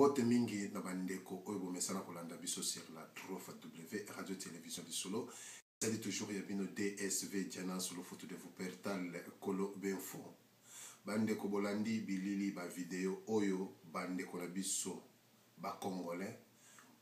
Mbote mingi na bandeko oyo bomesana kolanda biso sur la 3W Radio Télévision Lisolo. Ezali toujours ya bino DSV Diana Solofutu de Wuppertal Kolo Benfo. Bandeko bolandi bilili ba video oyo bandeko na biso ba congolais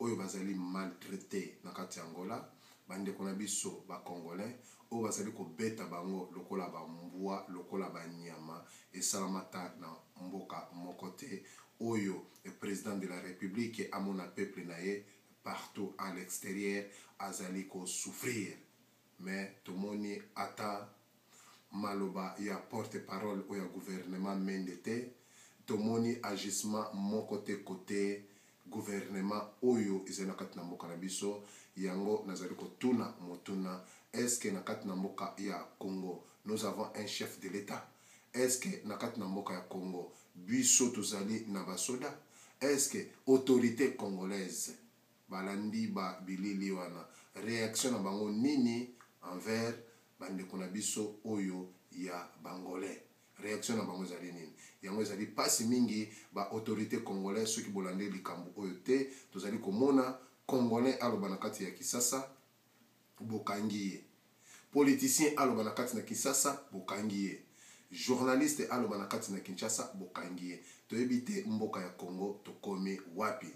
oyo bazali maltraite na kati ya Angola, bandeko na biso ba congolais oyo bazali kobeta bango lokola ba mbwa, lokola ba nyama, esalama ata na mboka moko te oyo president de la republique amona peuple na ye partout à l'exterieur azali ko souffrir mais tomoni ata maloba ya porte parole oyo ya gouvernement Mende te, tomoni agissement moko te cote gouvernement oyo ezali na kati na mboka na biso, yango nazali kotuna motuna, est ce que na kati na mboka ya Congo nous avons un chef de l'etat? Est ce que na kati na mboka ya Congo biso tozali na ba soda? Est ce que autorite congolaise balandi ba bilili wana reaction na bango nini envers ba ndeko na biso oyo ya b'angolais? Reaction na bango ezali nini? Yango ezali pasi mingi ba autorites congolais soki bolandeli likambo oyo te, tozali komona congolais aloba na kati ya kisasa bokangi ye, politicien aloba na kati na kisasa bokangi ye, journaliste aloba na kati na Kinshasa bokangi ye. Toyebi te mboka ya Congo tokomi wapi.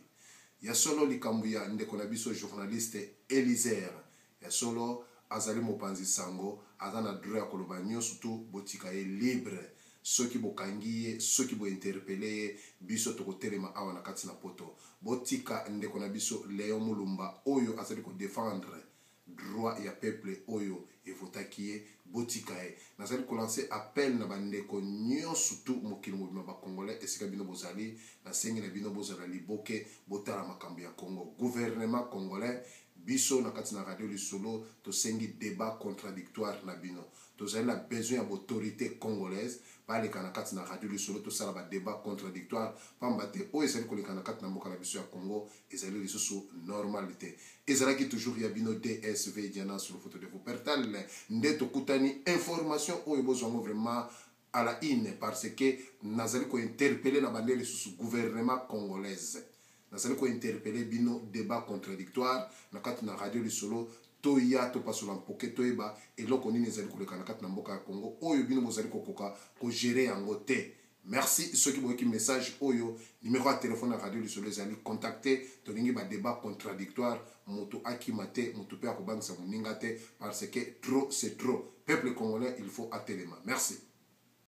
Ya solo likambo ya ndeko na biso journaliste Elizer, ya solo azali mopanzi sango, aza na droit ya koloba nionso tout, botika ye libre. Soki bokangi ye, soki bo interpeller ye, biso tokotelema awa na kati na poto. Botika ndeko na biso Leon Mulumba oyo azali ko defendre droit ya peuple oyo evotaki ye, botika ye. Nazali ko lancer appel na ba ndeko nionso tout mokili mobimba ba congolais esika bino bozali, nasengi na bino bozala liboke, botala makambo ya Congo. Gouvernement congolais, biso na kati na radio lisolo tosengi debat contradictoire na bino. Tozali na besoin ya b'autorites congolaises baleka na kati na radio lisolo tosala ba debats contradictoires pamba te oyo ezali koleka na kati na mboka na biso ya Congo ezali lisusu normal te. Ezalaki toujours ya bino DSV Diana Solofoto de Wuppertal nde tokutani information oyo bozwa yango vraiment à la une parce que nazali ko interpeller na bande lisusu gouvernement congolaise. Nazali ko interpeller bino debat contradictoire na kati na radio lisolo toya topasola mpoke toyeba eloko nini ezali koleka na kati na mboka ya Congo oyo bino bozali kokoka ko gerer yango te. Merci soki boyoki message oyo numero ya telephone ya radio lisolo ezali contacter tolingi ba debat contradictoire mutu akima te mutu pe akobangisa moninga te parce que trop c'est trop peuple congolais il faut atelema merci.